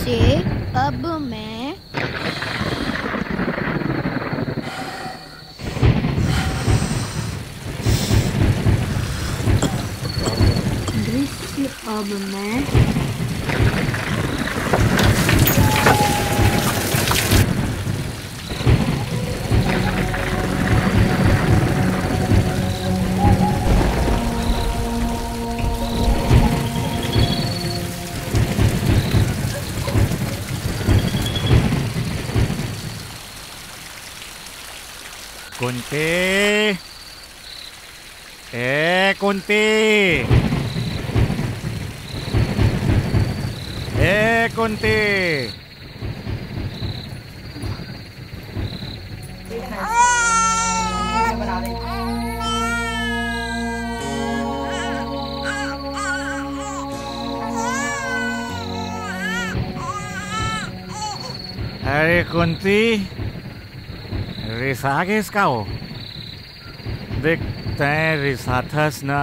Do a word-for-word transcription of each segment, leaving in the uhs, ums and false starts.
दृश्य अब मैं दृश्य अब मैं कुंती, ए कुंती, ए कुंती। अरे कुंती, रिसा गेस का हो? देख, तैं रिसाथस ना,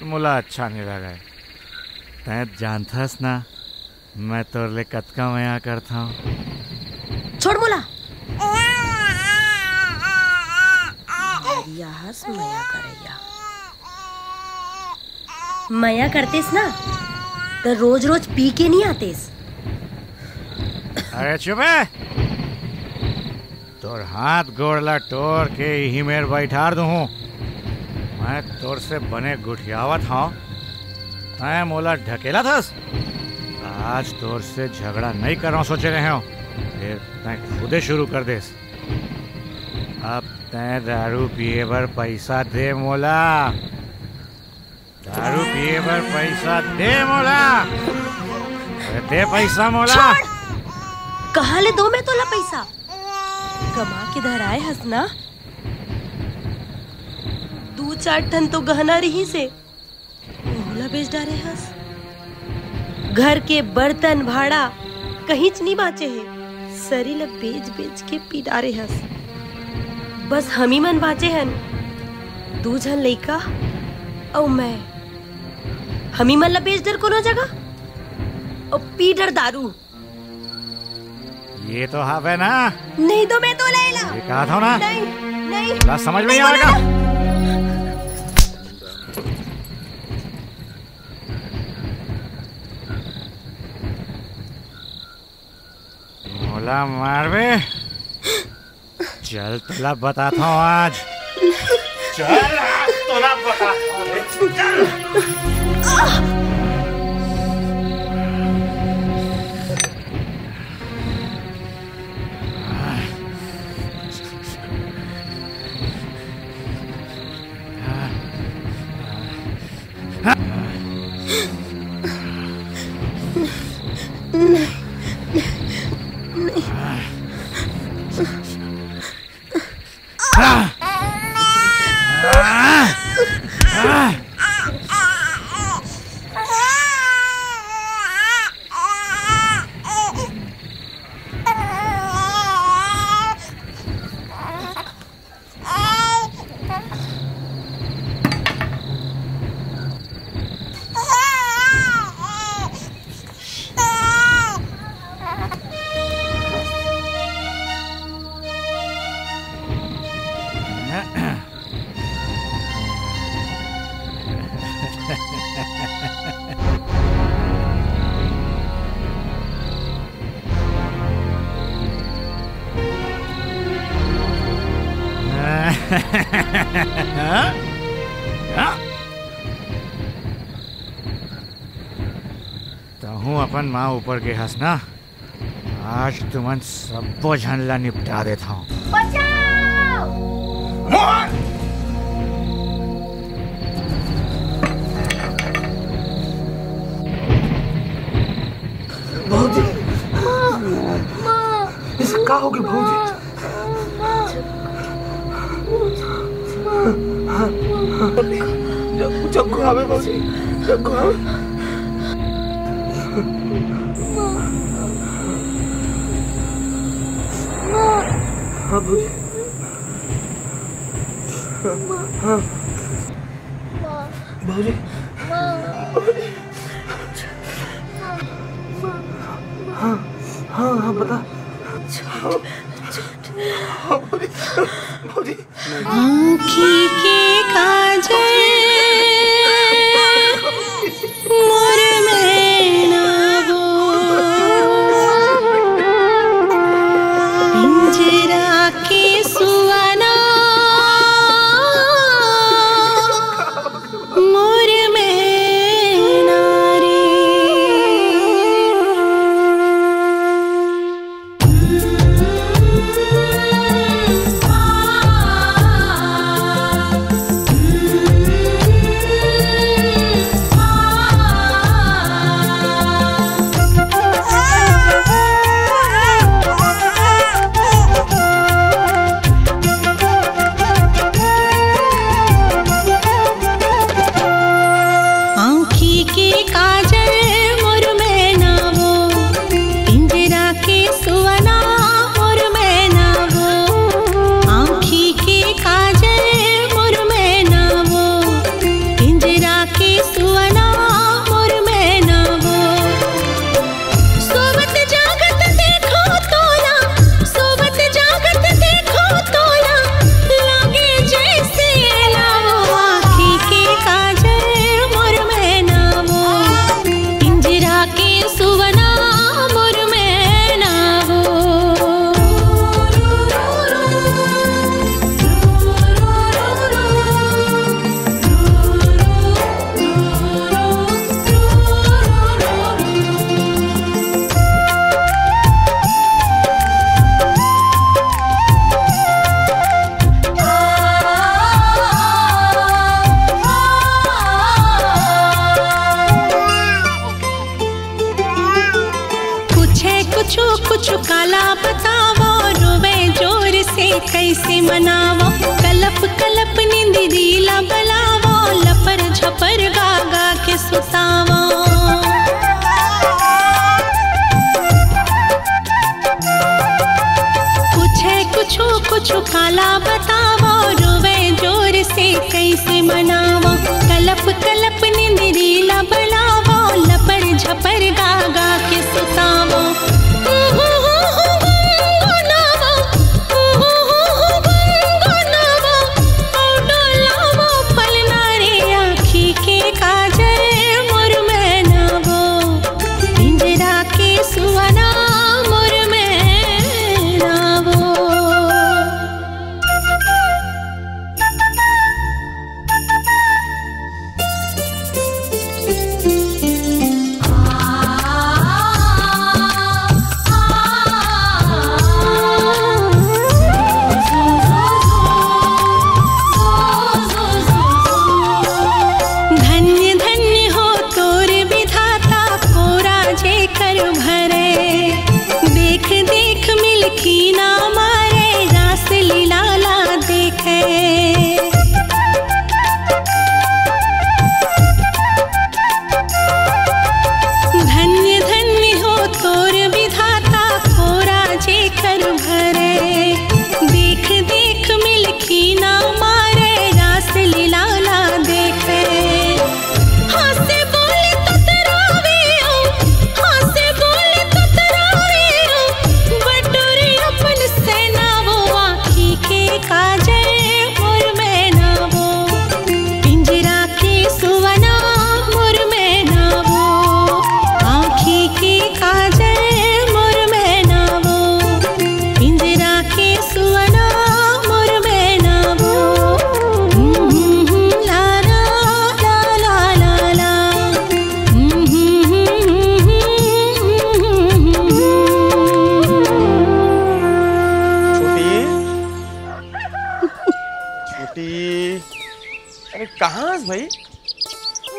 मोला अच्छा नहीं लगे। तैं जानथस ना, मैं तोर ले कतका मया करथंव। छोड़ मोला। मरिया हस मया करैया। मया करतेस ना, त रोज-रोज पी के नहीं आतेस। अरे चुप है। तोर हाथ गोड़ ला टोर के इही मेर बैठार दूहूं। मैं तोर से बने गुठियावत हंव, तैं मोला ढकेलत हस। आज तोर से झगड़ा नहीं करना सोचे रहे हंव, फेर तैं खुदे शुरू कर देस। अब तैं दारू पिए बर पैसा दे मोला। दारू पिए बर पैसा दे मोला। अरे दे पैसा मोला। छोड़। कहाँ ले दो मैं तोला पैसा? कमा के धराए हस ना? दू चार ठन तो गहना रिहिसे, ओहू ला बेच डारे हस। घर के बर्तन भाड़ा कहींच नी बांचे हे, सरी ला बेच बेच के पी डारे हस। बस हमी मन बांचे हन, दू झन लइका अउ मैं। हमी मन ला बेच डर कोनो जगह अउ पी डर दारू। ये तो हावे ना। नहीं तो मैं तो ले ला। ये कहा था ना। नहीं, नहीं। ला समझ में नहीं आवेगा। मोला मारबे। चल, तोला बताथंव आज। चल, आज तोला बताथंव रे। चल। तहूं अपन माँ ऊपर के हस ना, आज तुमन सब्बो झन ला निपटा देथंव। बचाओ! भौजी, माँ, माँ, इसे का होगे भौजी? माँ, माँ। जग्गू आवे भौजी, जग्गू आवे। हाँ भौजी। हाँ। भौजी। हाँ, हाँ, हाँ, बता। हाँ, भौजी, भौजी। आँखी के काजल मोर मैना वो, पिंजरा के सुअना मोर मैना रे। आँखी के काजल मोर मैना वो, पिंजरा के सुअना मोर मैना वो। आँखी के काजल मोर मैना वो, पिंजरा के सुअना मोर मैना वो। सोवत जागत देखो तोला, सोवत जागत देखो तोला, लागे जैसे लावो। आँखी के काजल मोर मैना वो, पिंजरा के सुअना मोर मैना वो। पूछे कुछु कुछु काला बतावो, रोवे जोर से कैसे मनावो। कलप कलप निंदिरी ला बलावो, लपर झपर गा गा के सुतावो। पूछे कुछु कुछु काला बतावो, रोवे जोर से कैसे मनावो। कलप कलप निंदिरी ला बलावो, लपर झपर गा गा के सुतावो। आँखी के काजल मोर मैना वो, पिंजरा के सुअना मोर मैना वो। धन्य धन्य हो तोर विधाता, कोरा जेकर भरे। देख देख मिलकी ना मारे, रास लीला ला देखे। धन्य धन्य हो तोर विधाता, कोरा जेकर भरे। देख देख मिलकी ना मारे, रास लीला ला देखे। हँसे बोले ततरावे ओ, हँसे बोले ततरावे ओ, बटोरे अपन सेना वो। आँखी के काजल मोर मैना वो, पिंजरा के सुअना मोर मैना वो। आँखी के काजल मोर मैना वो, पिंजरा के सुअना मोर मैना वो। ला ला ला ला ला ला। छोटी, छोटी, अरे कहाँ हस भाई?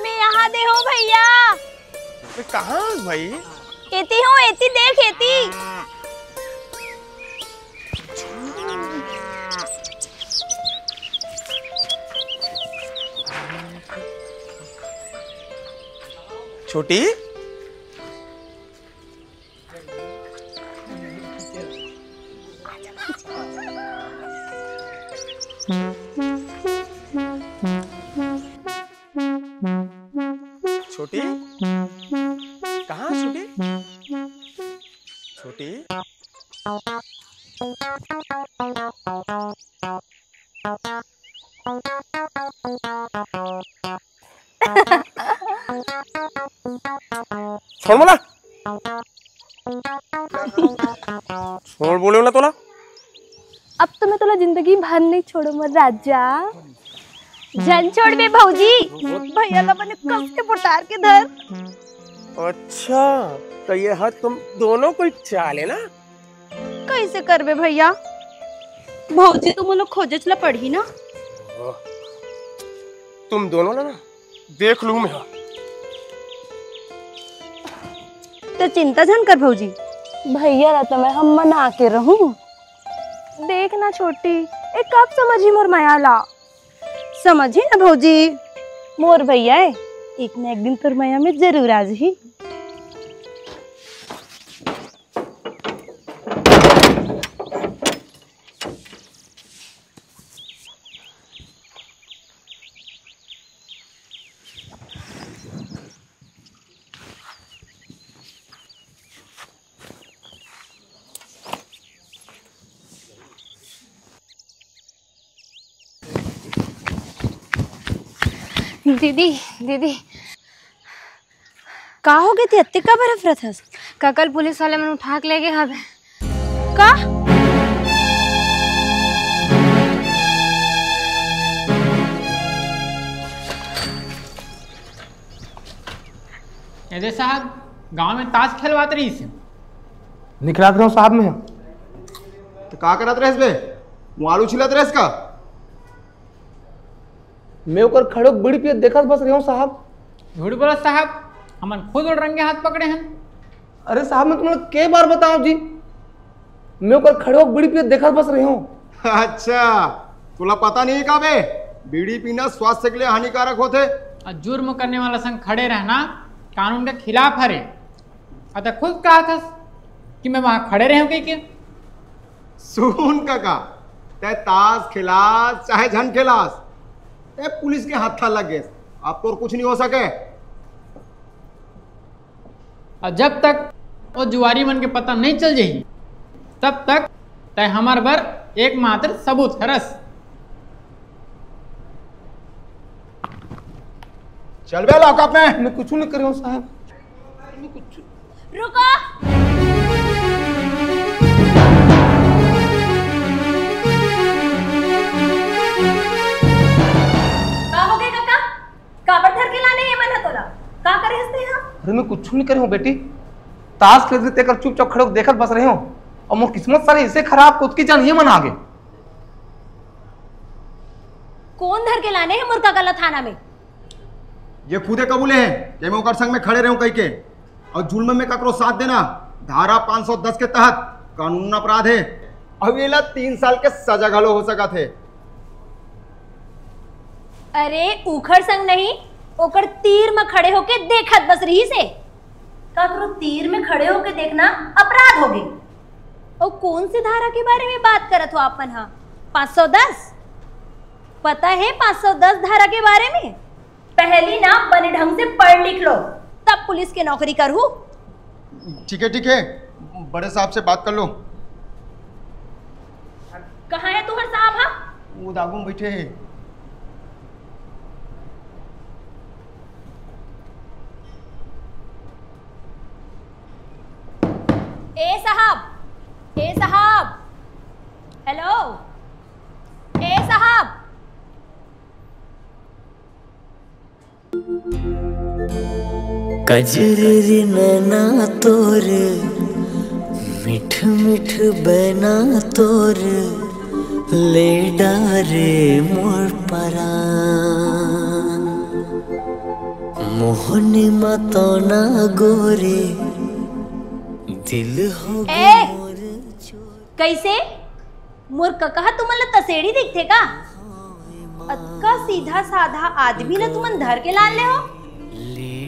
मैं यहाँ दे हो भैया। अरे कहाँ हस भाई? एती हो, एती देख, एती। छोटी, छोटी, कहाँ छोटी? छोटी। छोड़ मोला। छोड़ बोले ना तोला। अब तो मैं तोला जिंदगी भर नहीं छोड़ो मोर राजा। झन छोड़बे भौजी, भैया ला बने कस के पुटार के धर। अच्छा, तो ये हा तुम दोनों कोई चाल है ना? कैसे करबे भैया, भौजी तो मोला खोजेच ला पड़ही ना। तुम दोनों ला ना देख लूं मैं। तो चिंता झन कर भौजी, भैया ला तो मैं हम मना के रहूं। देख ना छोटी, ए कब समझही मोर मया ला। समझही ना भौजी, मोर भैया ए, एक ना एक दिन तोर मया में जरूर आ जही। दीदी, दीदी। का हो गे ते, अतेक काबर अफरत हस? कका ल पुलिस वाले मन उठा के ले गे हवे। का? ए दे साहब, गांव में ताश खेलवात रहिस हे। निकलात रहेंव साहब मैं। तो का करत रहेस बे? वो आलू छिलत रहेस का? मैं ओकर खड़े होके बीड़ी पियत देखत बस रहेंव साहब। झूठ बोलत साहब, हमन खुद ओला रंगे हाथ पकड़े हन। अरे साहब, मैं तुमन ला के बार बतावंव जी, मैं ओकर खड़े होके बीड़ी पियत देखत बस रहेंव। अच्छा, तोला पता नहीं का बे, बीड़ी पीना स्वास्थ्य के लिए हानिकारक होथे। अउ जुर्म करने वाला संग खड़े रहना कानून के खिलाफ हरे। अउ तैं खुद कहत हस कि मैं वहां खड़े रहेंव कहिके। सुन कका, तैं ताश खेलास चाहे झन खेलास, तैं पुलिस के हत्था लग गेस, अब तोर कुछ नहीं हो सके। अउ जब तक वो जुआरी मन के पता नहीं चल जाही, तब तक तैं हमर बर एकमात्र सबूत हरस। चल बे लॉकअप में। मैं कुछ नहीं करेंव साहब। रुको। का हो गे कका? काबर धर के लाने ये मन ह तोला? का करे हस तैं हा? अरे मैं कुछ नहीं करेंव बेटी, ताश खेलत रहिस तेकर चुपचाप खड़े होके देखत बस रहेंव, अउ मोर किस्मत साले ऐसे खराब, कुतकी जान ये मन आगे। कौन धर के लाने हे मोर कका ला थाना में? ये खुदे कबूले हे कि मैं ओकर संग में खड़े रहेंव कहिके। अउ जुल्म में ककरो साथ देना धारा पाँच सौ दस के तहत कानून अपराध हे। अउ एला तीन साल के सजा घलो हो सकत हे। अरे, उखर संग नहीं, ओकर तीर म खड़े होके देखत बस रहिस हे। ककरो तीर में खड़े होके देखना अपराध होगे। अउ कौन से धारा के बारे में बात करत हो आप मन हा? पाँच सौ दस? पता हे पाँच सौ दस धारा के बारे में? पहली ना बने ढंग से पढ़ लिख लो, तब पुलिस के नौकरी करहू। ठीक है, ठीक है, बड़े साहब से बात कर लो। कहाँ है तुम्हार साहब? हा, वो दागू में बैठे हैं। ए साहब, ए साहब, हेलो, ए साहब। कजररी नैना तोर, मिठ मिठ बैना तोर, ले डारे मोर परान। मोहनी मतौना गोरे, दिल हो ए! मोर। कैसे? मोर कका ह तुमन ल तसेड़ी दिखथे का? अतका सीधा साधा आदमी ल तुमन धर के लान ले हो?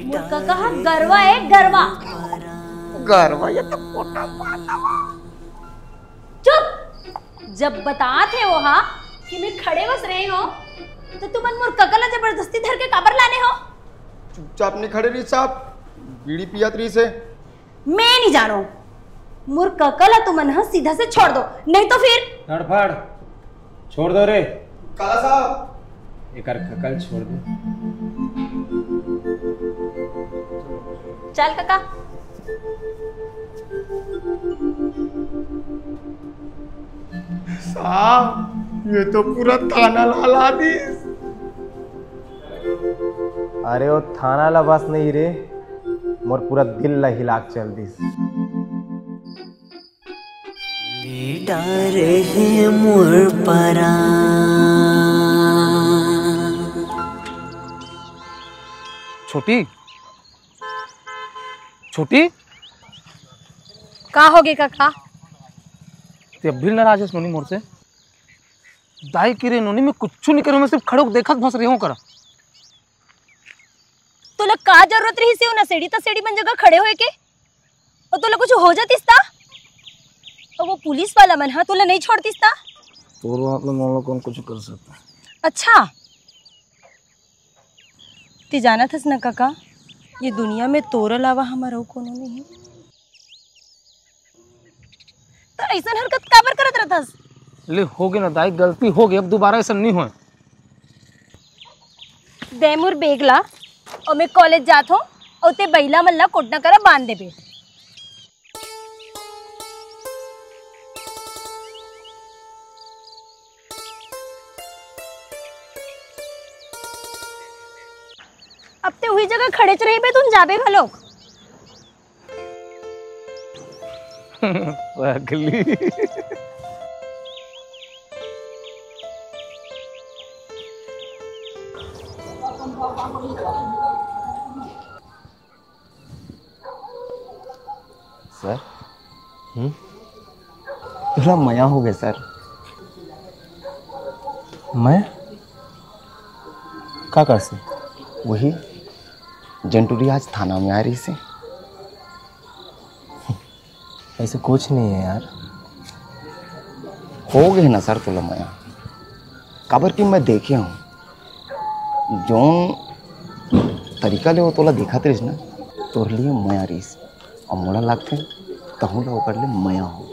मोर कका ह गरवा ए, गरवा। गरवा ये तो पोटा पाता। चुप! जब बतात हे वो हा कि मैं खड़े बस रहे हो, तो तुमन मोर कका ल जबरदस्ती धर के काबर लाने हो? चुपचाप नहीं खड़े रही साहब, बीड़ी पियत रही से। मैं नहीं जानो। मोर कका ला तुमन ह सीधा से छोड़ दो, नहीं तो फिर। तड़फड़, छोड़ दो रे। काला साहब। एकर कका ल छोड़ दे। चल कका। साहब, ये तो पूरा थाना ला हिला दिस। अरे, वो थाना ला बस नहीं रे, मोर पूरा दिल ला हिला के चल दिस। ले डारे हे मोर परान। छोटी, छोटी। का होगे कका? ते अब भी नाराज हस नोनी मोर से? दाई के रे नोनी, मैं कुछु नहीं करूँ, मैं सिर्फ खड़े होके देखत बस रहे हूँ करा। तोला का जरूरत रहिस हे ओ नशेड़ी तशेड़ी मन जगह खड़े होए के? अउ तोला कुछु हो जातिस ता? अउ वो पुलिस वाला मन ह तोला नहीं छोड़तिस ता? तोर बाप ले मोला कौन कुछ कर सकता? अच्छा, ते जानत हस ना कका, ये दुनिया में तोर अलावा हमर अउ कोनो नहीं। तो ऐसन हरकत काबर करत रहथस? ले, हो गे ना दाई, गलती हो गे, अब दोबारा ऐसा नहीं होए। दे मोर बेग ला, अउ मैं कॉलेज जात हों, अउ ते बइला मन ला कोटना करा बांध देबे। अब ते उही जगह खड़ेच रहिबे, तुम जाबे घलोक। पगली। सर। हम्म? तोला मया हो गया सर। मैं का कर से? वही, जेन टूरी आज थाना में आ रही से। ऐसे कुछ नहीं है यार। हो गए ना सर तोला मया। काबर कि मैं देखे हूँ, जोन तरीका ले वो तोला देखत रहिस ना, तोर लिए मया रहिस। अब मोला लागथे, तहूँ ला ओकर ले मया हो गई।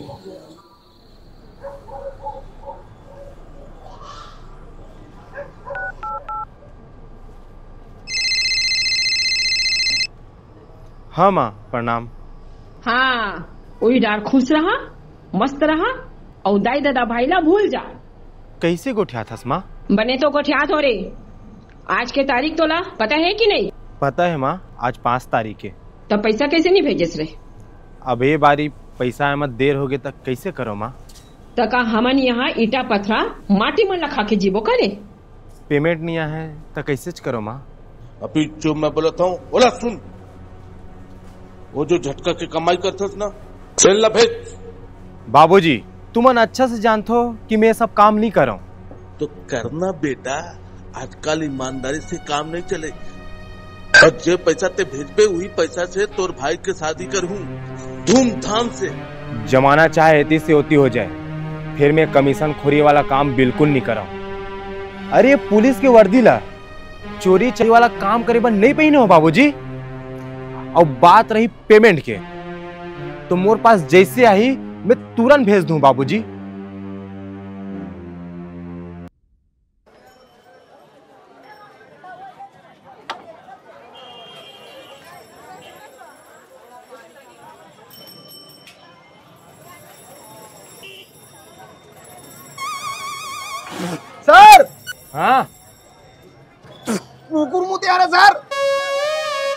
हाँ माँ, प्रणाम। हाँ, वही डार खुश रहा, मस्त रहा, अउ दाई ददा भाई ला भूल जा। कैसे गोठियाथस माँ? बने तो गोठियात हों रे। आज के तारीख तोला पता है कि नहीं? पता है माँ, आज पाँच तारीख है। तब पैसा कैसे नहीं भेजेस रे? अब ये बारी पैसा आए म देर हो गए, तक कैसे करो माँ? त का हमन यहाँ ईटा पथरा माटी मन ला खा के जीबो करे? पेमेंट नहीं आया है, त कैसे करो माँ? अभी जो मैं बोलत हूँ, ओला सुन। वो जो झटका के कमाई करथस ना, तेन ला भेज। बाबूजी, तुमन अच्छा से जानथो कि मैं ये सब काम नहीं करव। तो करना बेटा, आजकल ईमानदारी से काम नहीं चले। और जे पैसा ते भेजबे, वही पैसा से तोर भाई के शादी करहूँ, धूमधाम से। जमाना चाहे एती से ओती हो जाए, फिर मैं कमीशन खोरी वाला काम बिल्कुल नहीं करव। अरे, पुलिस के वर्दी ला चोरी चोरी वाला काम करे बर नहीं पहिने हो बाबूजी। और बात रही पेमेंट के, तो मोर पास जैसे आही, मैं तुरंत भेज दूं बाबूजी। सर। हाँ। कुकुर मुते आ रहा सर।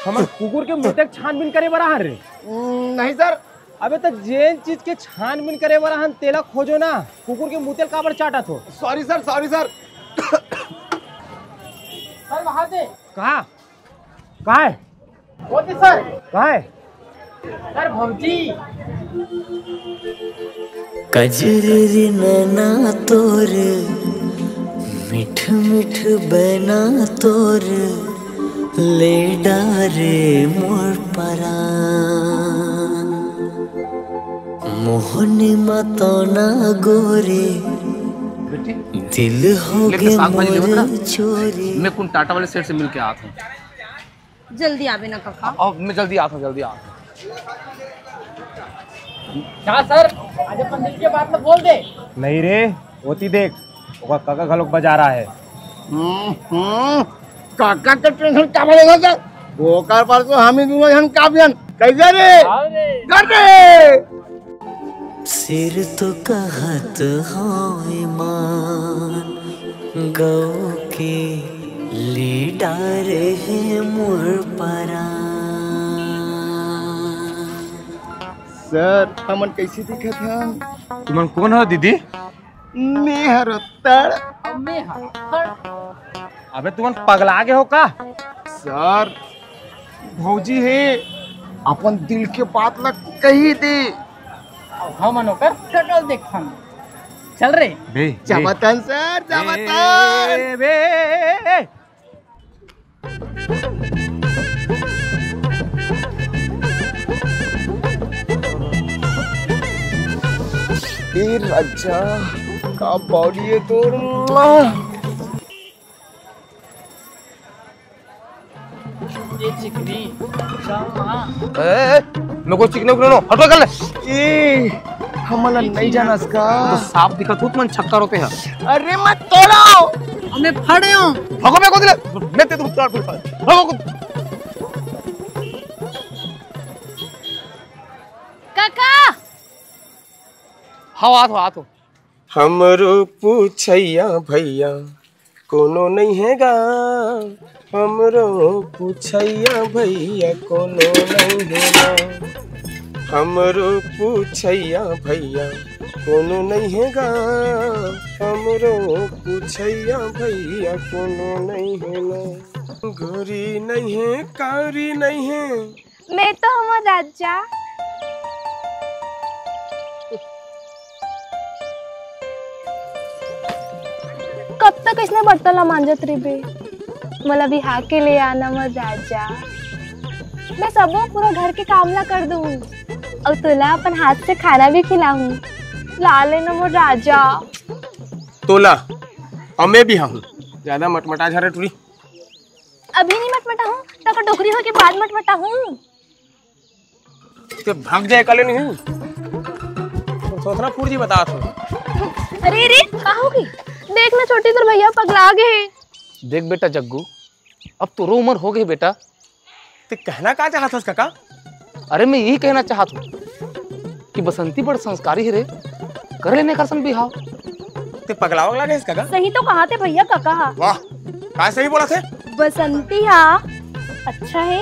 हमर कुकुर के मुते के छानबीन करे बर आहन रे। नहीं सर। अबे त जेन चीज के छानबीन करे बर आहन तेला खोजो ना, कुकुर के मुते ल काबर चाटत हो? Sorry sir, sorry sir. Sir वहां से। कहाँ? कहाँ है? वो तो सर। कहाँ है? सर भौजी। कजररी नैना तोर, मिठ मिठ बैना तोर, ले डारे मोर परान। मोहनी मतौना गोरी, बेटी, दिल हो लेके गे साग भाजी लेबो मोर तेला? चोरी। मैं कुन टाटा वाले सेठ से मिल के आत हूँ। जल्दी आबे ना कका। अब मैं जल्दी आता हूँ, जल्दी आता हूँ। का सर, आज अपन दिल के बात ल बोल दे। नहीं रे, ओती देख, ओकर काका घलोक बजा रहा है। हम्म, हम्म, काका के टेंशन का भरे होता? ओकर पर तो हम ही दोनों जन काफी हन। कैसे रे? आओ रे। कर रे। सिर तो कहत हव ईमान गौ के ले डारे हे मोर परान। सर, हमन कैसे दिखत हन? तुमन कौन हो दीदी? मैं हर उत्तर। मैं हर उत्तर। अबे तुमन पगला गे हो का? सर, भौजी हे, अपन दिल के बात ला कही दे। अब हमन ओकर शकल देखथन। चल रे। बे, बे। जावतन सर, जावतन। ए, बे, ए, ए। ए राजा, का body है तोर। ये चिकनी, चल ना। ए, ए, मेरे को चिकने उकने नो, हटो कर ले। ए, हमला नहीं जानस का? तो साफ दिखत हो तुमन छक्का रोते हैं। अरे मत तोड़ो। हमें फड़े हो। भगो, मैं को दिले, मैं ते तुम तोड़, तोड़, भगो। काका। हाँ, आत हो, आत हो। हमरो पूछैया भैया कोनो नहीं है गा, हमरो पूछैया भैया कोनो नहीं है गा, हमरो पूछैया भैया कोनो नहीं है गा, हमरो पूछैया भैया कोनो नहीं है गा। गोरी नहीं है, काउरी नहीं है, मैं तो हमर राजा। कब तक इसने बर्तन ला मांजत रहिबे? मोला बिहा के ले आना मोर राजा। मैं सबो पूरा घर के काम ला कर दूँ। अउ तोला अपन हाथ से खाना भी खिलाहूँ। ला लेना मोर राजा। तोला, अउ मैं भी हूँ। ज्यादा मटमटा झरे टुरी। अभी नहीं मटमटाहूँ, तका डोकरी होय के बाद मटमटाहूँ। ते भाग जाए काले नहीं। सोचना फूट जी बता तू। अरे रे, का हो गई? देख ना छोटी, तोर भैया पगला गे हे। देख बेटा जग्गू, अब तोरो उम्र हो गई बेटा। ते कहना का चाहत हस काका? अरे मैं यही कहना चाहत हूँ कि बसंती बड़ संस्कारी हे रे, कर लेने कर संग बिहाव। ते पगला वगला गइस का गा? सही तो कहा थे भैया काका हा। वाह, का सही बोला थे? बसंती हा अच्छा हे,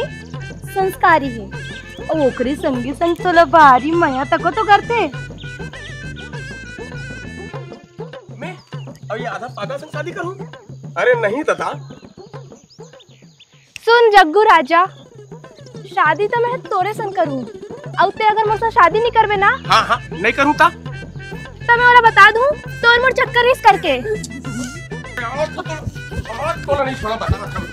संस्कारी हे, अउ ओकरे संगे संग तोला भारी मया तको तो करथे। मैं अउ ये आधा पागल संग शादी करूं? अरे नहीं दादा, सुन जग्गू राजा, शादी तो मैं तोरे संग करूँ, अउ ते अगर मोर संग शादी नहीं करबे ना, हाँ, हाँ, नहीं करूँ ता? तो मैं ओला बता दूँ, तोर मोर चक्कर इस करके। और तो, और तो नहीं छोड़ा, बता, बता।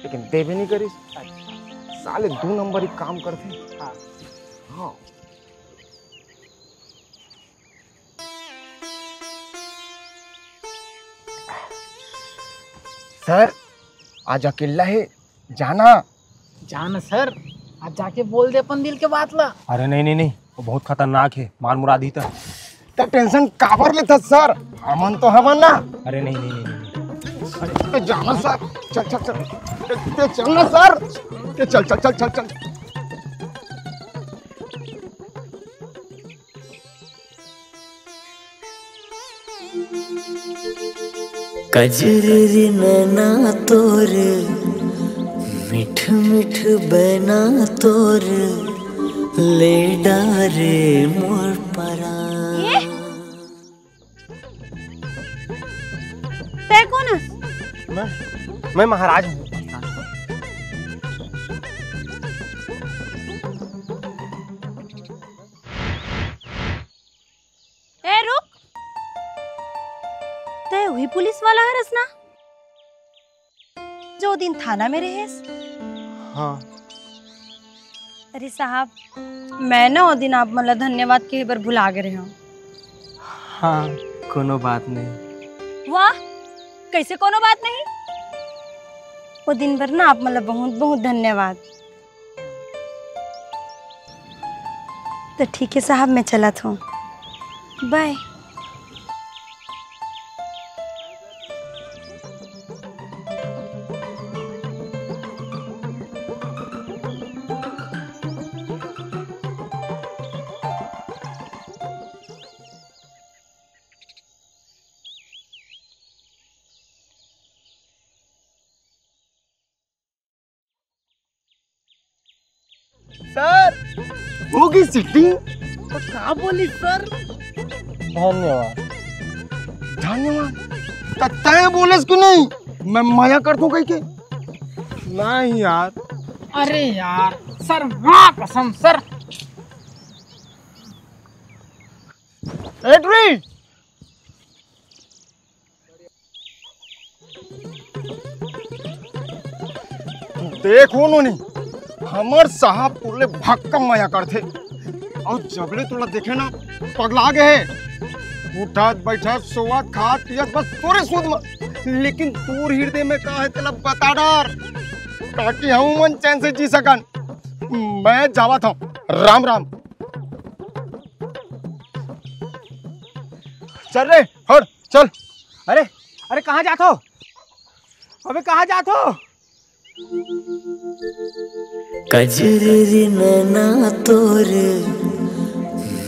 लेकिन देबे नहीं करिस। साले दू नंबर ही काम करथे। हाँ। हाँ। सर, आज अकेला हे, जाना। जान सर, आज जाके बोल दे अपन दिल के बात ला। अरे नहीं, नहीं, नहीं, वो बहुत खतरनाक हे, मार मुरा दिही त। त tension काबर लेथस सर, हमन तो हवन ना। अरे नहीं, नहीं, नहीं, नहीं। अरे ते जाना सर, चल, चल, चल। ते, ते चल ना सर, ते चल, चल, चल, चल, चल। कजररी नैना तोर, मिठ मिठ बैना तोर, ले डारे मोर परान। ये? तै कोन हस? मैं, मैं महाराज हूँ। ए, रुक। तै उही पुलिस वाला हरस ना? तो दिन थाना में रहेस? हाँ। अरे साहब, मैं ना ओ दिन आप मन ला धन्यवाद कहे बर भुला गे रहेंव। हाँ, कोनो बात नहीं। वाह, कैसे कोनो बात नहीं? ओ दिन बर ना आप मन ला बहुत बहुत धन्यवाद। तो ठीक है साहब, मैं चलत हूँ, बाय। सर, होगी सेटिंग। तो का बोली सर? धन्यवाद। धन्यवाद। त तय बोलस कि नहीं, मैं मया करथों कहिके? नहीं यार। अरे यार सर, माँ कसम सर। एड्री, देखो नोनी, हमर साहब तोर ले भक्कम मया करथे। अउ जब ले तोला देखे ना, पगला गे हे। उठत, बैठत, सोवत, खात, पियत, बस तोरे सुध म। लेकिन तोर हृदय में का हे, तेला बता डार, ताकि हमन चैन से जी सकन। मैं जावत हूँ, राम राम। चल रे, हट, चल। अरे, अरे, कहाँ जात हो? अबे, कहाँ जात हो? कजररी नैना तोर,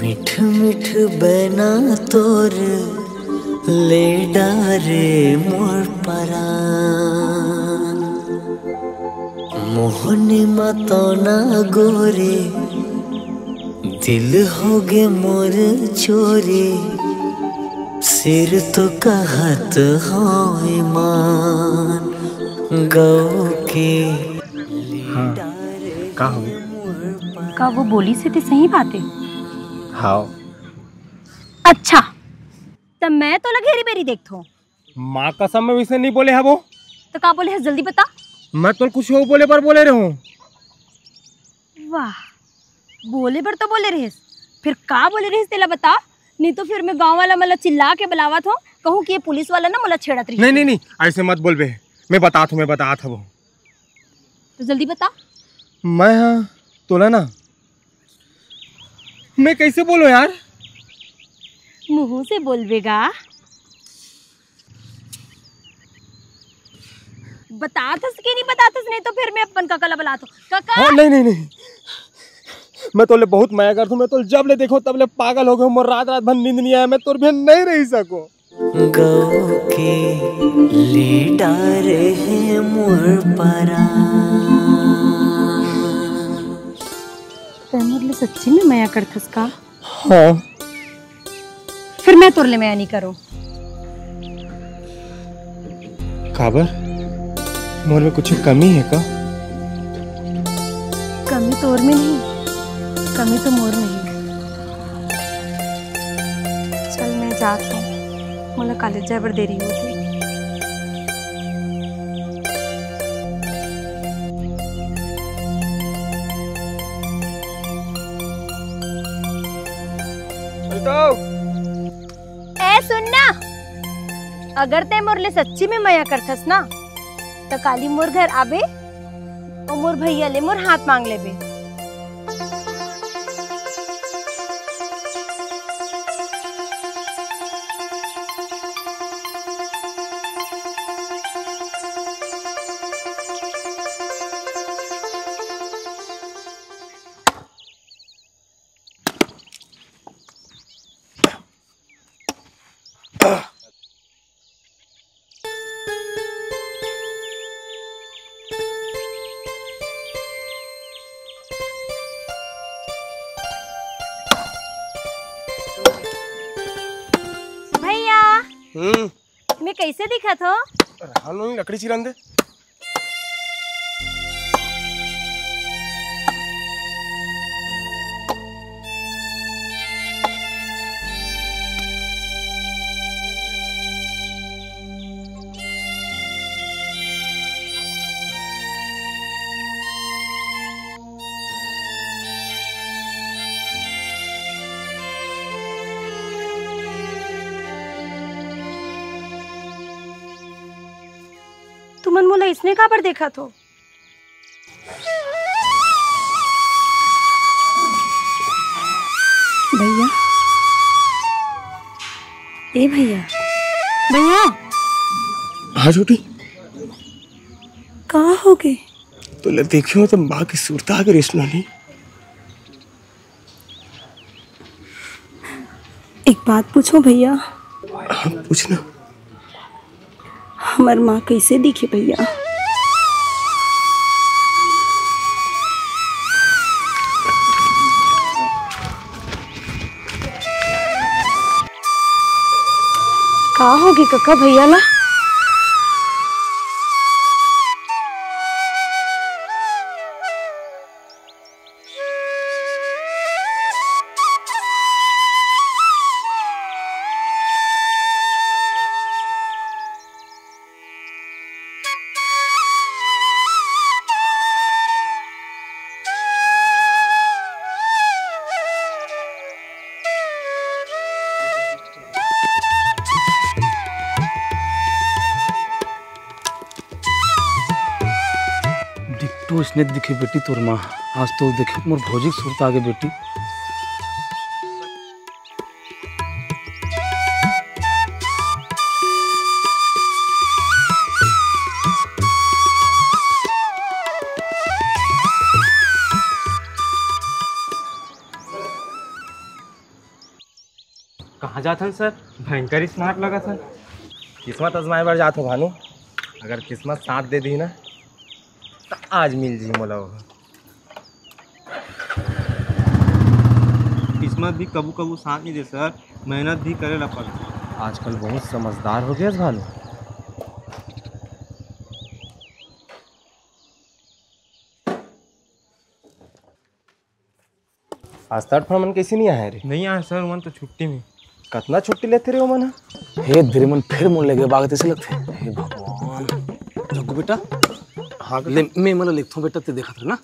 मिठ मिठ बैना तोर, ले डारे मोर परान। मोहनी मतौना गोरे, दिल होगे मोर चोरी, सिर तो कहत हो ईमान गौ के। हाँ, का हो? का वो बोलिस हे ते सही बात हे? हाँ। अच्छा, त मैं तोला घेरी बेरी देखथों। माँ कसम, मैं वैसे नहीं बोले हवों। तो का बोले हस, जल्दी बता। मैं तोला कुछ अउ बोले बर बोले रहेंव। वाह, बोले बर तो बोले रहेस, फिर का बोले रहेस तेला बता, नहीं तो फिर मैं गाँव वाला मन ला चिल्ला के बुलावत हूँ, कहूँ कि ये पुलिस वाला ना मोला छेड़त रहिस। नहीं, नहीं, नहीं, ऐसे मत बोलबे, मैं बतात हूँ, मैं बतात हवों। तो जल्दी बता। मैं हाँ तोला ना, मैं कैसे बोलों यार? मुँह से बोलबे गा। बतात हस कि नहीं बतात हस, नहीं तो फिर मैं अपन कका ला बुलाथों। कका! हाँ, नहीं, नहीं, नहीं, मैं तोले बहुत मया करथों। मैं तोले जब ले देखों तब ले पागल हो गेंव। मोर रात रात भर नींद नहीं आय, मैं तोर बिना नहीं रह सकों। गौ के ले डारे हे मोर परान। तैं मोर ले सच्ची में मया करथस का? हाँ। फिर मैं तोर ले मया नहीं करों। काबर? मोर में कुछ कमी हे का? कमी तोर में नहीं, कमी तो मोर में हे। चल, मैं जात हूँ, मोला कॉलेज जाए बर देरी होथे। ए सुन ना, अगर तैं मोर ले सच्ची में मया करथस ना, त काली मोर घर आबे अउ मोर भैया ले मोर हाथ मांग लेबे। भैया, हम्म। मैं कैसे दिखत हो? रानो ही लकड़ी चिरन दे। मन मोला इसने काबर देखत हो? भैया, ए भैया, भैया। हाँ छोटी। का होगे? तोला देखे हों त माँ के सुरता आगे रेस नानी। एक बात पूछों भैया? हाँ, पूछना। हमर माँ कइसे दिखे भैया? का होगे कका भैया ला? डिट्टो इसने दिखे बेटी तोर माँ। आज तो देखे मोर भौजी के सुरता आगे बेटी। कहाँ जात हन सर? भयंकर स्मार्ट लगत हन। किस्मत आजमाए बर जात हों भानु। अगर किस्मत साथ दे दी ना, त आज मिल जी मोला ओह। किस्मत भी कभू कभू साथ नहीं दे सर, मेहनत भी करे ला पड़थे। आजकल बहुत समझदार हो गए भानु। आज तड़फड़ मन कइसे नहीं आए रे? नहीं आए सर, मन तो छुट्टी में। कतना छुट्टी लेथे रे ओमन ह? हे धीरे मन फिर मुड़ लेगे बाग तइसे लगथे। हे भगवान। जग्गू बेटा। हाँ बेटा। ले, मैं मतलब लिखथों बेटा, ते देखत रह ना।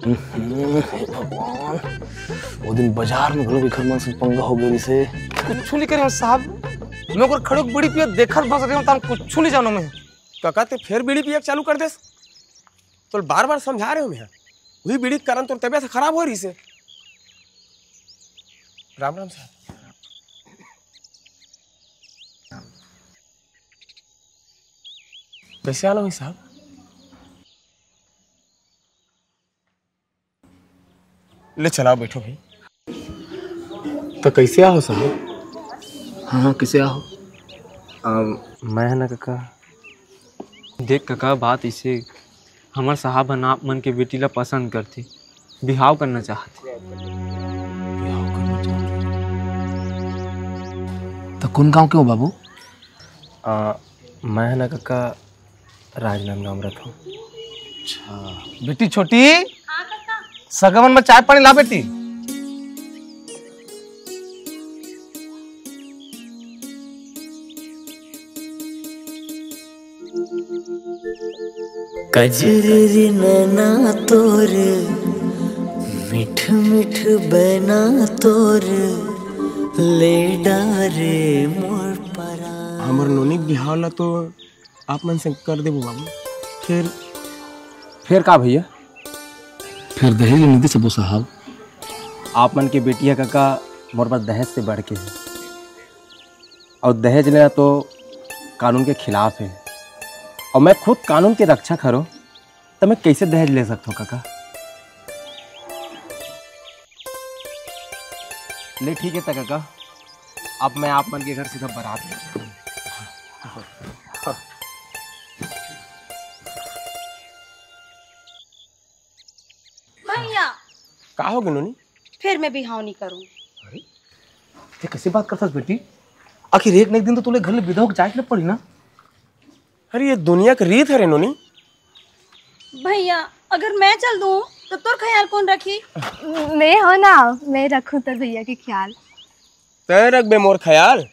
हम्म, हे भगवान। वो दिन बाजार में घलो एकर मन से पंगा हो गए से। कुछ नहीं करे साहब। मैं ओकर खड़े बीड़ी पियत देखत बस रहे हूँ, तान कुछ नहीं जानो मैं। कका, ते फिर बीड़ी पियक चालू कर देस? तोल बार-बार समझा रहे हो मैं। वही बीड़ी के कारण तोर तबीयत खराब हो रही से। राम राम साहब। कैसे आना हुई साहब? ले चलाओ, बैठो भाई। तो कैसे आहो साहब? हाँ, हाँ, कैसे आहो? अम, मैं ह ना कका, देख कका, बात इसे, हमर साहब हन आप मन के बेटी ला पसंद करथे, बिहाव करना चाहथे। बिहाव करना चाहथे? तो कौन गांव के हो बाबू? आ, मैं ह ना कका, राजनांदगांव में रहता हूँ। अच्छा। बेटी छोटी, हाँ कका। सगमन में चाय पानी ला बेटी। कजररी नैना तोर, मिठ मिठ बैना तोर, ले डारे मोर परा। हमर नोनी के बिहाव ला तो आप मन से कर देबो बाबू। फिर? फिर का भैया? फिर दहेज लेने दे सबो साहब। आप मन के बेटी ह कका मोर पास दहेज से बढ़ के है, और दहेज लेना तो कानून के खिलाफ है, और मैं खुद कानून के रक्षक हरो, तो मैं कैसे दहेज ले सकता हूँ कका? ले ठीक है त कका, अब मैं आप मन के घर सीधा बारात लेके आऊँ। भैया। का हो गे नोनी? फिर मैं बिहाव नहीं करूँ। अरे, ते कैसे बात करथस बेटी? आखिर एक न एक दिन तो तोले घर ले विदा होके जाए के पड़ी ना। अरे, ये दुनिया के रीत हरे नोनी। भैया, अगर मैं चल दूँ तो तोर ख्याल कौन रखी? मैं हो ना, मैं रखूँ तोर भैया के ख्याल। तैं रखबे मोर ख्याल?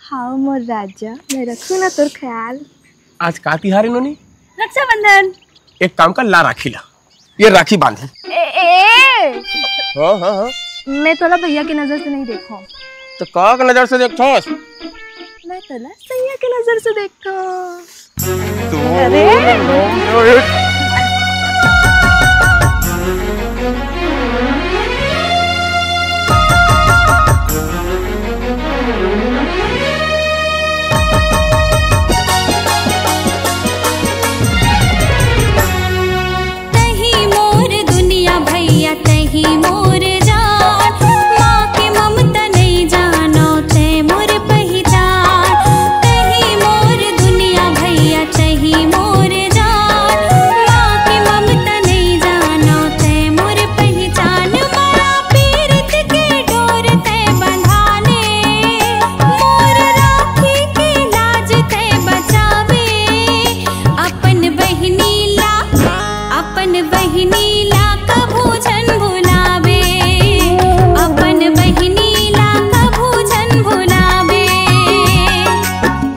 हाँ मोर राजा, मैं रखूँ ना तोर ख्याल। आज का तिहार है नोनी? रक्षाबंधन। एक काम कर, ला राखी ला, ये राखी बांध। ए, ए! हाँ, हाँ, हाँ। मैं तोला भैया की नजर से नहीं देखो। तो का के नजर से देखथस? मैं तो ना सैया के नजर से देखथों। अरे। तही मोर दुनिया भैया, तही मोर जान। माँ के ममता नइ जानो, तै मोर पहिचान। तही मोर दुनिया भैया, तही मोर जान। माँ के ममता नइ जानो, तै मोर पहिचान। माँ पीरित के डोर तै बंधाने, मोर राखी के लाज तै बचावे। अपन बहिनी ला, अपन बहिनी ला कभू झन भुलावे, अपन बहिनी ला कभू झन भुलावे।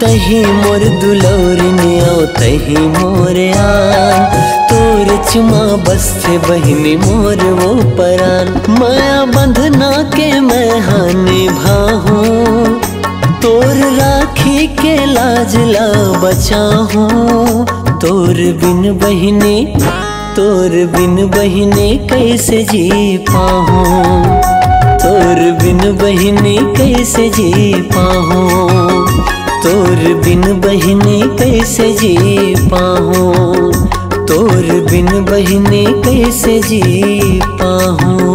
तही मोर दुलौरिन अउ तही मोर आन, तोर चुमा बसथे बहिनी मोर वो परान। मया बंधना के मैं हा निभाहूँ, तोर राखी के लाज ला बचाहूँ। तोर बिन बहिनी, तोर बिन बहिनी कइसे जी पाहूँ? तोर बिन बहिनी कइसे जी पाहूँ? तोर बिन बहिनी कइसे जी पाहूँ? तोर बिन बहिनी कइसे जी पाहूँ?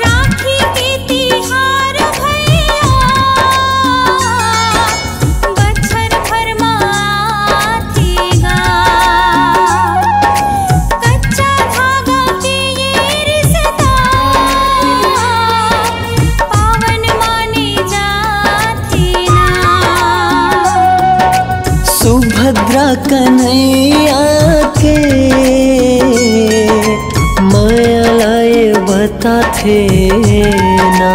राखी के तिहार भैया, बछर भर मा आथे गा। कच्चा धागा के ये रिश्ता, पावन माने जाथे ना। सुभद्रा कन्हैया के मया ला ये बताथे ना।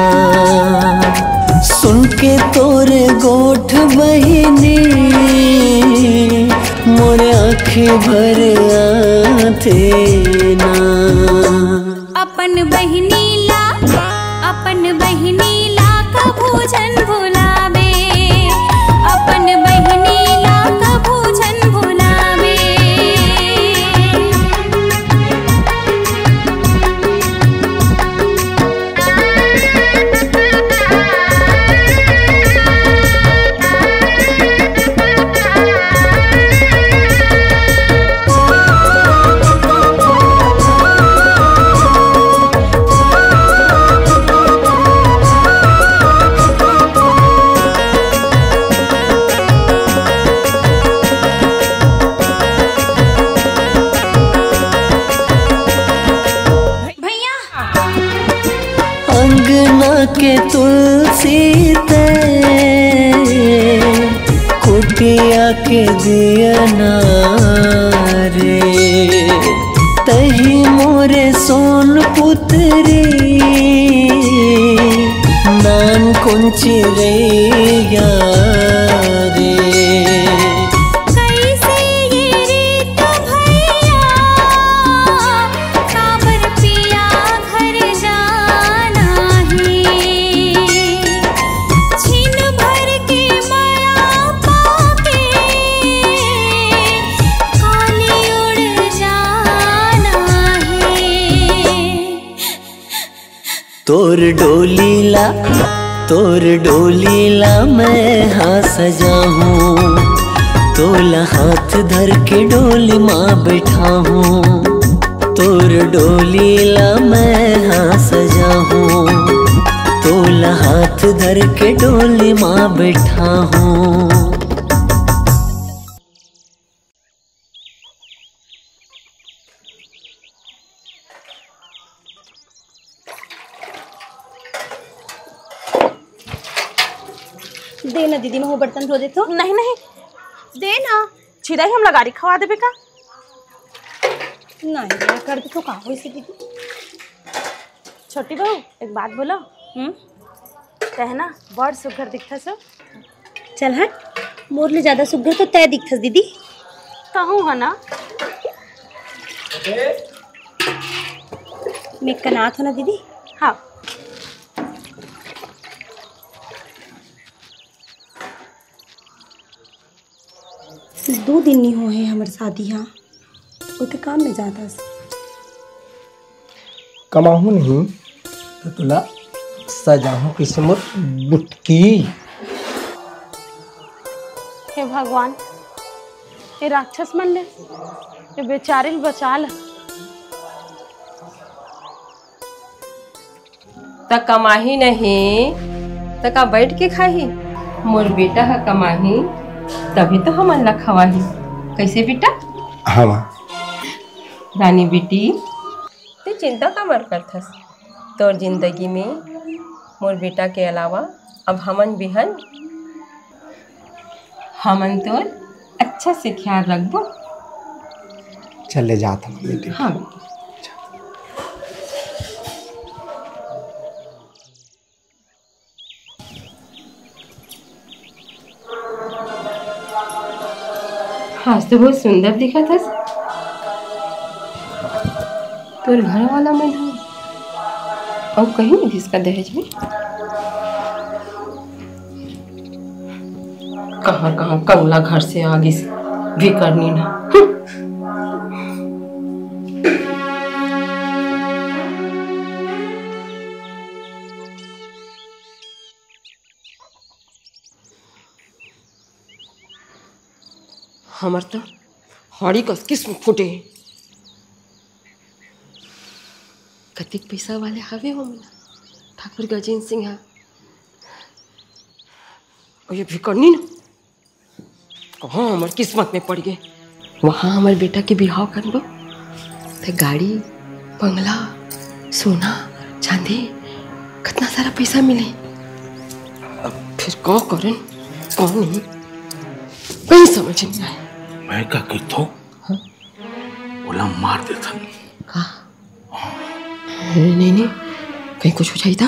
सुन के तोर गोठ बहिनी, मोर आँखी भर आथे ना। अपन बहिनी ला, अपन बहिनी ला कभू झन भुलावे, अपन बहिनी ला कभू झन भुलावे। भैया। अंगना के तुलसी ते, कुटिया के दियना रे, तही मोरे सोन पुतरी, नान कोन चिरैया रे। कइसे ये रीत भैया, काबर पिया घर जाना हे। छिन भर के मया पाके, काली उड़ जाना हे। तोर डोली ला, तोर डोली ला मैं हा सजाहूँ, तोला हाथ धर के डोली मा बैठाहूँ। तोर डोली ला मैं हा सजाहूँ, तोला हाथ धर के डोली मा बैठाहूँ। दे ना दीदी, मैं वो बर्तन धो देथों। नहीं, नहीं, दे ना। चिरई हमला गारी खवा देबे का? नहीं, मैं कर देथों, का होइस दीदी? छोटी बहू, एक बात बोलंव। हम्म? तैं ह ना बड़ सुग्घर दिखथस। चल हट, मोर ले ज्यादा सुग्घर तो तैं दिखथस दीदी। कहूँ ह ना। मैं कनात हों ना दीदी। हाँ। दू दिन नइ होए हे हमर शादी हा, ओती काम में जात हस। कमाहूँ नहीं त तोला सजाहूँ कइसे मोर बुटकी। हे भगवान, ए राक्षस मन ले, ए बेचारी ल बचा ल। त कमाही नहीं, त का बइठ के खाही? मोर बेटा ह कमाही, तभे तो हमन ला खवाही। कइसे बेटा? हाँ, माँ। रानी बेटी, तैं चिंता काबर करथस? तोर जिंदगी में मोर बेटा के अलावा अब हमन भी हन। हमन तोर अच्छा से ख्याल रखबो। चल ले जात हन मम्मी, ठीक। हाँ। आज तो बहुत सुंदर दिखत हस। तोर घर वाला मन ह अउ कहीं नहीं दिस का दहेज में। कहाँ कहाँ कंगला घर से आ गिस भिकरनी ना। हमर तो हाड़ी कस किस्म फूटे हे। कतिक पैसा वाले हवे हो मोला ठाकुर गजेंद्र सिंह हा। अउ ये भिकरनी ना, कहाँ हमर किस्मत में पड़ गे। वहाँ हमर बेटा के बिहाव करबो, त गाड़ी, बंगला, सोना, चांदी, कतना सारा पैसा मिले। अब फिर का करन, का नहीं, कहीं समझ नहीं आए। मैं का करथों? हाँ? ओला मार देथन। का? अरे नहीं, नहीं, कहीं कुछ हो जाही त?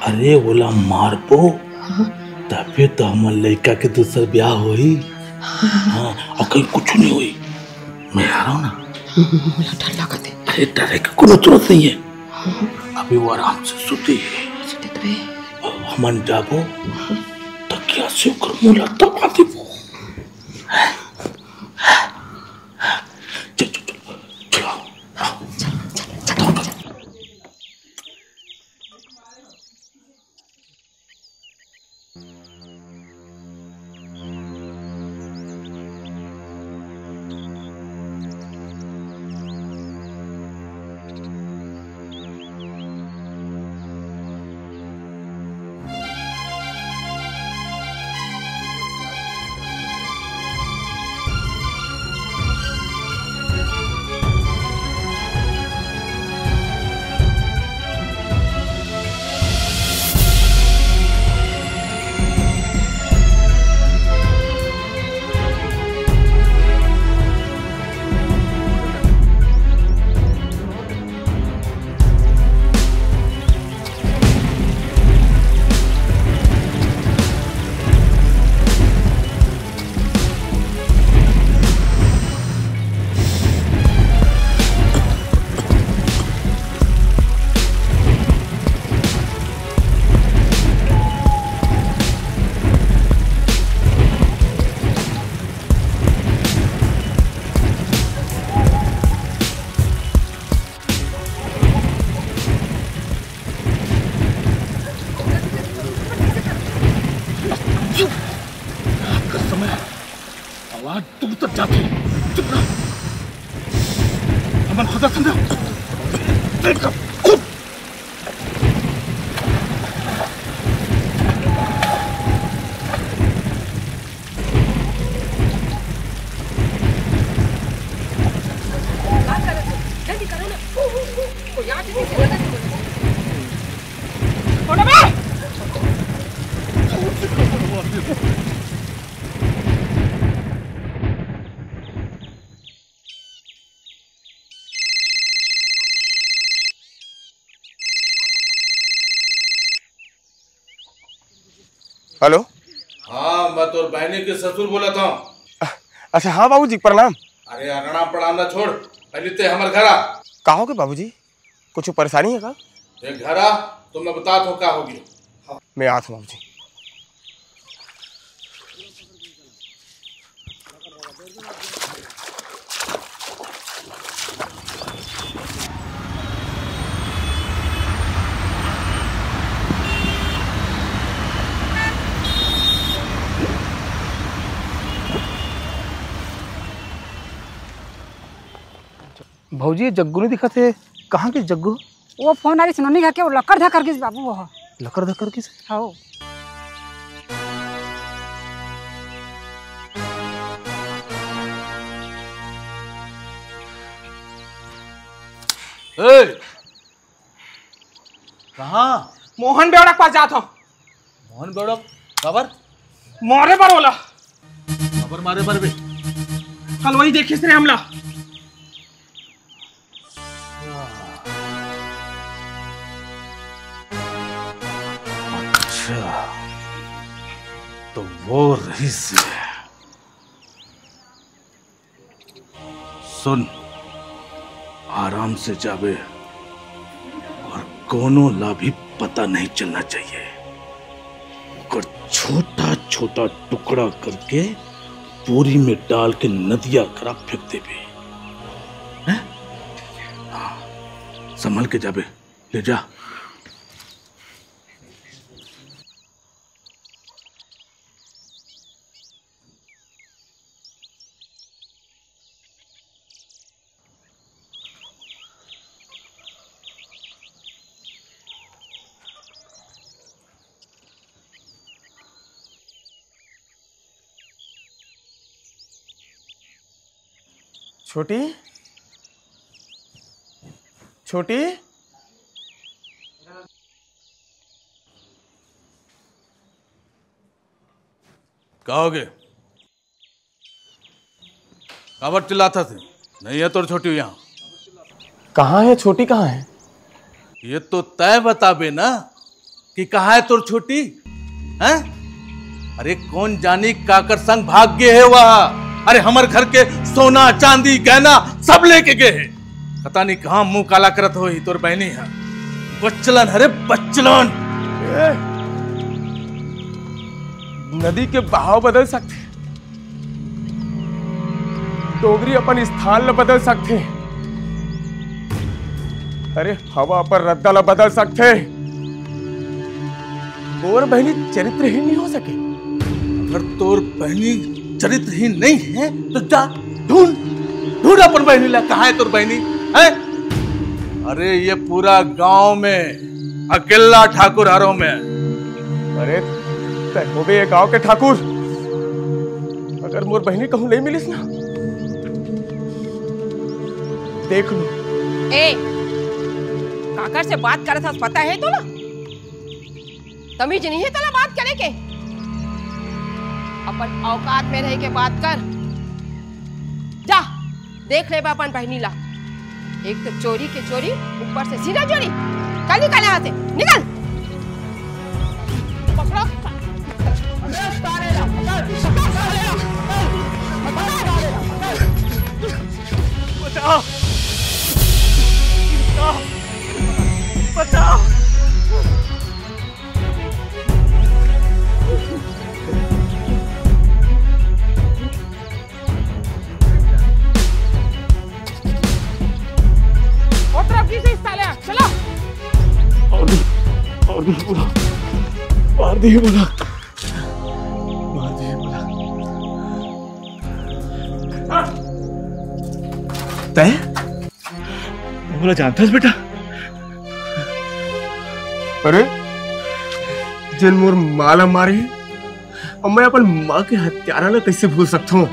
अरे, ओला मारबो, हाँ। तभे तो हमर लइका के दूसर ब्याह होही। हाँ। हाँ, अउ कहीं कुछ नहीं होही। मैं आ रहा हूँ ना। मोला डर लागत हे। अरे, डरे के कोनो जरूरत नहीं है। हाँ। अभी वो आराम से सुते हे। सुते तो हे। हमन जाबो, हाँ। तकिया से ओकर मुंह ला दबा देबो। चल, चल, चल, चल, आओ। चल, चल, चल, चल। रात का समय आवाज दूर तक जाती। चुप रह। हमन खुदा संदा। देख, खुद। हेलो। हाँ, मैं तोर बहनी के ससुर बोलत हँव। अच्छा, हाँ बाबूजी, प्रणाम। अरे, प्रणाम प्रणाम ला छोड़, पहली ते हमर घर आ। का होगे बाबूजी, कुछ परेशानी हे का? ते घर आ, तो मैं बतात हँव का होगे। मैं आत हँव बाबूजी। भौजी, ये जग्गू नहीं दिखत हे, कहाँ के जग्गू? वो फोन आ रही सुनोनी घर के, वो लकड़ धकड़ गिस बाबू वो। लकड़ धकड़ गिस? हाँ। ए, कहाँ? मोहन बेवड़ा के पास जात हँव। मोहन बेवड़ा? काबर? मारे बर ओला। काबर मारे बर बे? कल वही देखिस रे हमला। अच्छा, तो वो रहिस हे। सुन, आराम से जाबे और कोनो ला भी पता नहीं चलना चाहिए। ओकर छोटा छोटा टुकड़ा करके बोरी में डाल के नदिया करा फेंक देबे। हैं? हाँ, संभल के जाबे, ले जा। छोटी, छोटी, का होगे? काबर चिल्लात हस? नहीं है तोर छोटी यहाँ। कहाँ है छोटी, कहाँ है? ये तो तय बताबे ना कि कहाँ है तोर छोटी, हैं? अरे कोन जानी काकर संग भाग गे हे वह। अरे हमर घर के सोना, चांदी, गहना सब लेके गे हे। पता नहीं कहाँ मुंह काला करत होही तोर बहनी ह। बच्चलन, अरे बच्चलन। ए, नदी के बहाव बदल सकथे, डोंगरी अपन स्थान ल बदल सकथे, अरे हवा अपन रद्दा ल बदल सकथे। मोर बहिनी चरित्रहीन नहीं हो सके। अगर तोर बहिनी चरित्रहीन नहीं है तो जा ढूंढ, ढूंढ अपन बहिनी ला। कहाँ है तोर बहिनी? है? अरे ये पूरा गांव में अकेला ठाकुर हरों में। अरे तय होबे ये गांव के ठाकुर। अगर मोर बहिनी कहूँ नहीं मिलिस ना, देख लो। ए, काकर से बात करत हस पता है तो ना? तमीज नहीं है तला बात करे के? अपन औकात में रह के बात कर। जा, देख ले बा अपन बहिनी ला। एक तो चोरी के चोरी, ऊपर से सीना चोरी। कल निकल यहाँ से, निकल। पकड़ो। अरे साले ला, पकड़, पकड़ साले ला, पकड़, पकड़ साले ला, पकड़। बचाओ। बचाओ। बचाओ। उतरो पीछे साले, चलो। और दी, और दी बोला, और दी बोला, मार दी बोला। तय? मोला जानथस बेटा? अरे, जेन मोर माँ ला मारे हे, अब मैं अपन माँ के हत्यारा ला कैसे भूल सकता हूँ?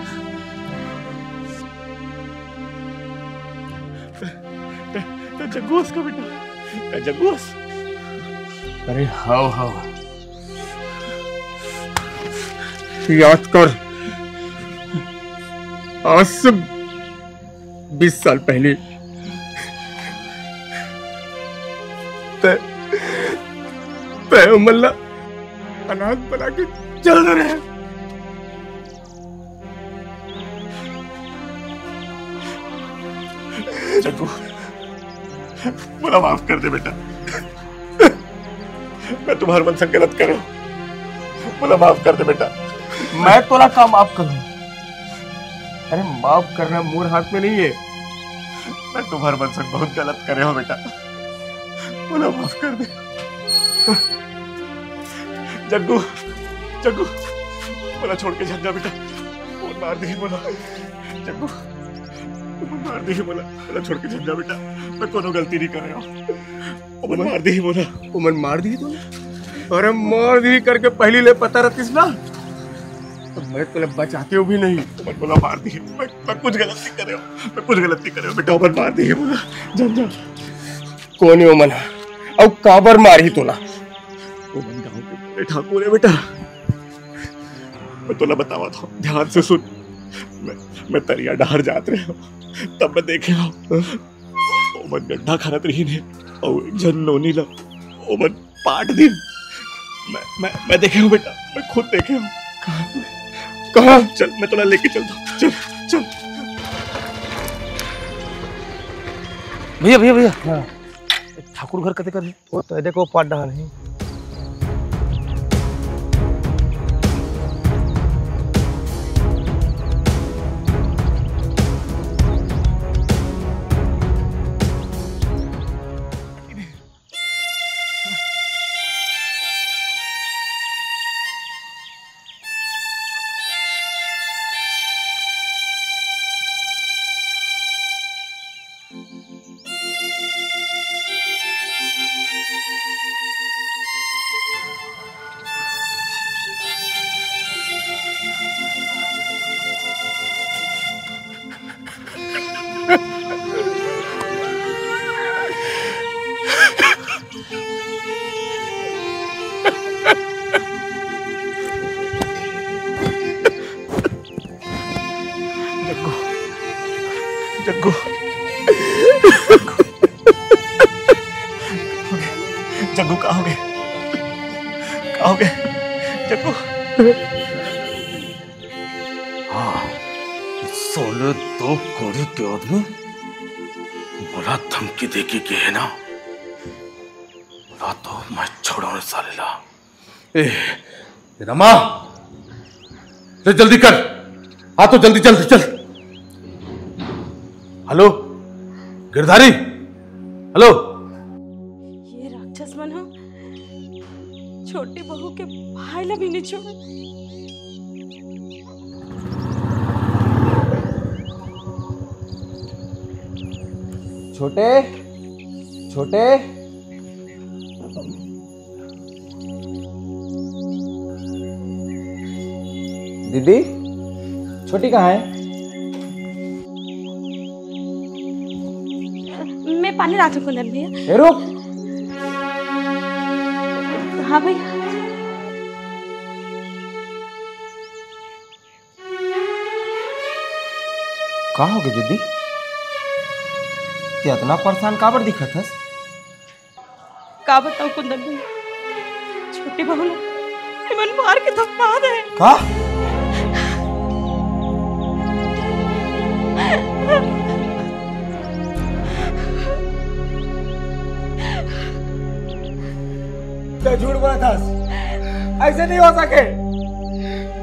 त, त जगोस का बेटा, त जगोस। अरे हाव, हाव। याद कर, आज से बीस साल पहले तय, तय उमन ला अनाथ बना के चल रहे हैं। जग्गू, मोला माफ कर दे बेटा। मैं तुम्हार मन संग गलत करे हूँ। मोला माफ कर दे बेटा। मैं तोला का माफ करूँ? अरे, माफ करना मोर हाथ में नहीं है। मैं तुम्हार मन संग बहुत गलत करे हूँ बेटा। मोला माफ कर दे। जग्गू, जग्गू, मोला छोड़ के झन जा बेटा। मोर मार दिही मोला। जग्गू, मोर मार दिही मोला। मोला छोड़ के झन जा बेटा। मैं कोनो गलती नहीं करे हूँ। ओमन मार दिही मोला। ओमन मार दिही तोला? अरे, मार दिही करके पहली ले पता रहतिस ना, तो मैं तोला बचातेंव भी नहीं। ओमन मोला मार दिही। मैं, मैं कुछ गलत नहीं करे हूँ। मैं कुछ गलत नहीं करे हूँ बेटा। ओमन मार दिही मोला। झन जा। कोन हे ओमन ह? अउ काबर मारही तोला? ओमन गांव के बड़े ठाकुर हे बेटा। मैं तोला बतावत हूँ, ध्यान से सुन। मैं, मैं तरिया डहर जात रहे हूँ, तब मैं देखे हूँ, ओमन गड्ढा खनत रहिन हे, अउ एक झन नोनी ला ओमन पाट दिन। मैं, मैं, मैं देखे हूँ बेटा, मैं खुद देखे हूँ। कहाँ? कहाँ? चल, मैं तोला लेके चलता हूँ। चल, चल। भैया, भैया, भैया। हाँ। ठाकुर घर कते कर हे? वो तो देखो, पाट डहर हे। जग्गू, जग्गू, जग्गू, का होगे? का होगे? जग्गू। हाँ, साले दो कोड़ी के आदमी मोला धमकी दे के गे हे ना, ओला तो मैं छोड़ों साले ला। ए, ए रमा, रे जल्दी कर, आ तो जल्दी, जल्दी चल। Hello, Girdhari, hello. ये राक्षस मन ह छोटी बहू के भाई ला भी नहीं छोड़े। छोटे, छोटे। दीदी, छोटी कहाँ है? मैं पानी लात हूँ कुंदन भैया। ए, रुक। हाँ भैया। का होगे दीदी? ते अतना परेशान काबर दिखत हस? का बताऊं कुंदन भैया, छोटी बहू ला एमन मार के दफना दे। का? ते झूठ बोलत हस, ऐसे नहीं हो सके।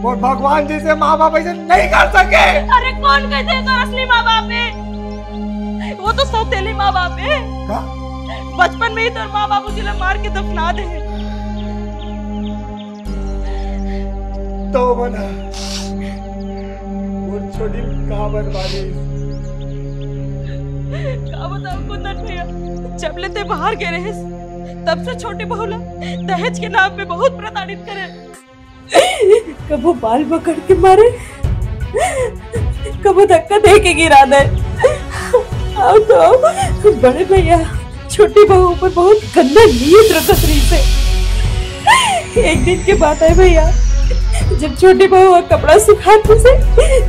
मोर भगवान जैसे माँ बाप ऐसे नहीं कर सके। अरे कौन कहते हैं तो असली माँ बाप है, वो तो सौतेली माँ बाप है। का? बचपन में ही तोर माँ बाबूजी ला मार के दफना दे। तो बना, मोर छोटी का बर्बादी। का बताऊं कुंदन भैया, जब ले ते बाहर गए रहे, तब से छोटी बहू ला दहेज के नाम पे बहुत प्रताड़ित करे। कबो बाल पकड़ के मारे, कबो धक्का दे के गिरा दे। आओ तो आओ, बड़े भैया, छोटी बहू ऊपर बहुत गंदा नीयत रखत रहिसे। एक दिन के बात है भैया, जब छोटी बहू का कपड़ा सुखात रहिसे,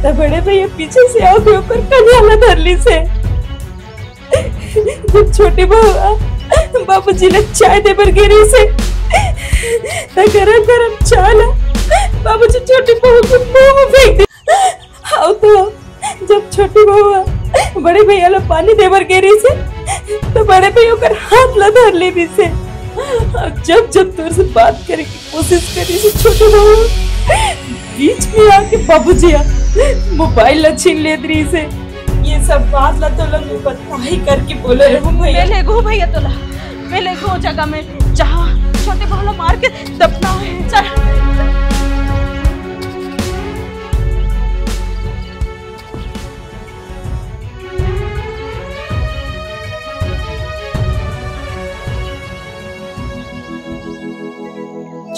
तब बड़े भैया पीछे से आके ओकर कनिहा ला धर लिसे। जब छोटी बहू बाबूजी ला चाय दे बर गे रहिसे, गरम गरम चाय ला बाबूजी छोटी बहू के मुंह में फेंक दे। हाव तो, जब छोटी बहू बड़े भैया ला पानी देबर गे रहिस हे, तो बड़े भैया ओकर हाथ ला धर ले रहिस हे। अउ जब जब तोर से बात करे के कोशिश करे रहिस हे, छोटी बहू बीच में आके बाबूजी हा मोबाइल ला छीन लेत रहिस हे। ये सब बात ला तोला मैं बताही करके बोले रहूं भैया। मैं लेगहूं भैया तोला, मैं लेगहूं ओ जगह में, जहां छोटे बहू ला मार के दफनाए हे। चल।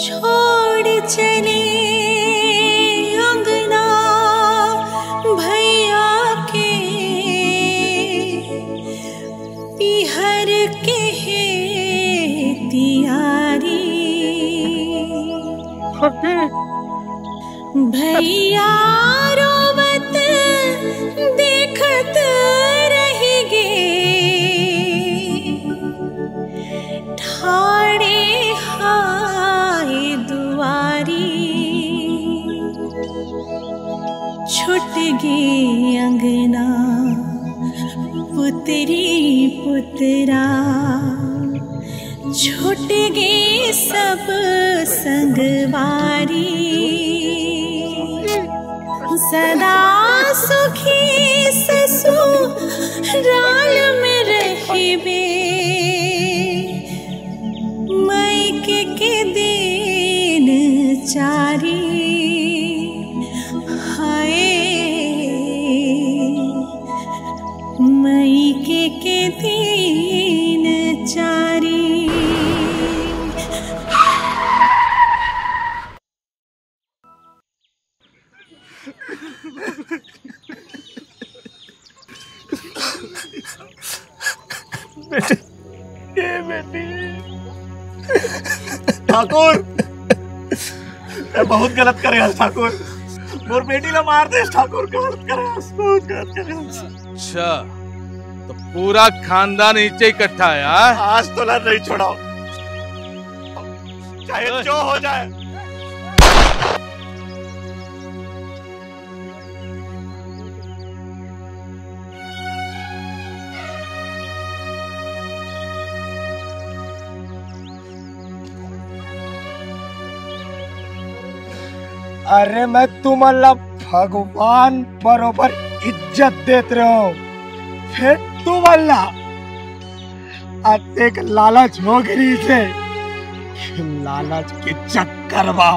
छोड़ चले अंगना भैया के, पीहर के हे तियारी। भैया रोवत देखत रहि गे, ठाड़े हाय दुआरी। छुट गे अंगना पुतरी पुतरा, छुट गे सब संगवारी। सदा सुखी ससुराल में रहिबे, मायके के दिन चारी। हाय, मायके के दिन चारी। बेटी, ए बेटी। ठाकुर, ए बहुत गलत करे हस ठाकुर। मोर बेटी ला मार देस ठाकुर, गलत करे हस, बहुत गलत करे हस। अच्छा, तो पूरा खानदान इचे इकट्ठा है, हाँ? आज तोला नहीं छोड़ाओ, चाहे ओए। जो हो जाए। अरे, मैं तुमन ला भगवान बरोबर इज्जत देत रहेंव, फेर तुमन ला अतेक लालच हो गे रहिस हे। लालच के चक्कर मा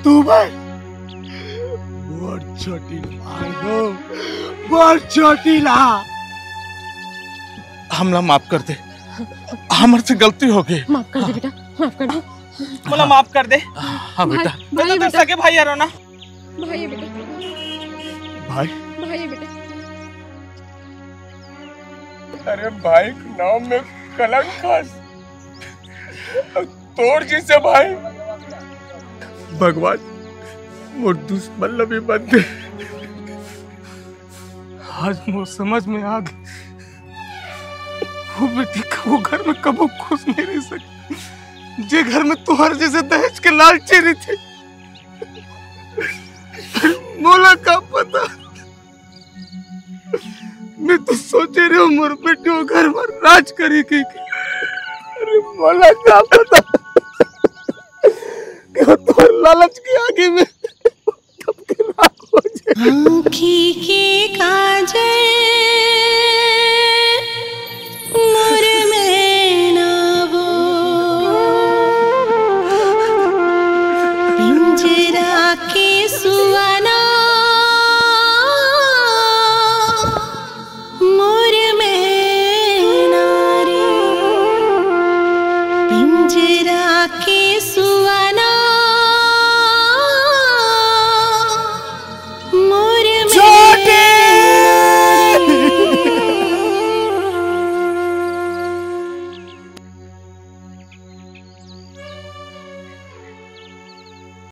तुमन मोर छोटी ला मार दो, मोर छोटी ला। हमला माफ कर दे, हमर से गलती हो गे। माफ कर दे बेटा, माफ कर दे। मोला माफ कर दे। हाँ बेटा। भाई, मैं तो भाई तेरे बेटा। सगे भाई हरों ना। भाई बेटा। भाई। भाई बेटा। अरे भाई के नाम में कलंक हस। तोर जइसे भाई भगवान मोर दुश्मन ला भी मत दे। आज मोर समझ में आ गे, वो बेटी कभू घर में कभू खुश नहीं रह सकती, जे घर में तुंहर जइसे दहेज के लालची रहिथे। मोला का पता, मैं तो सोचे रहेंव मोर बेटी वो घर में राज करही कहिके। अरे मोला का पता कि वो तोर लालच के आगे में कब के राख हो जाए। आँखी के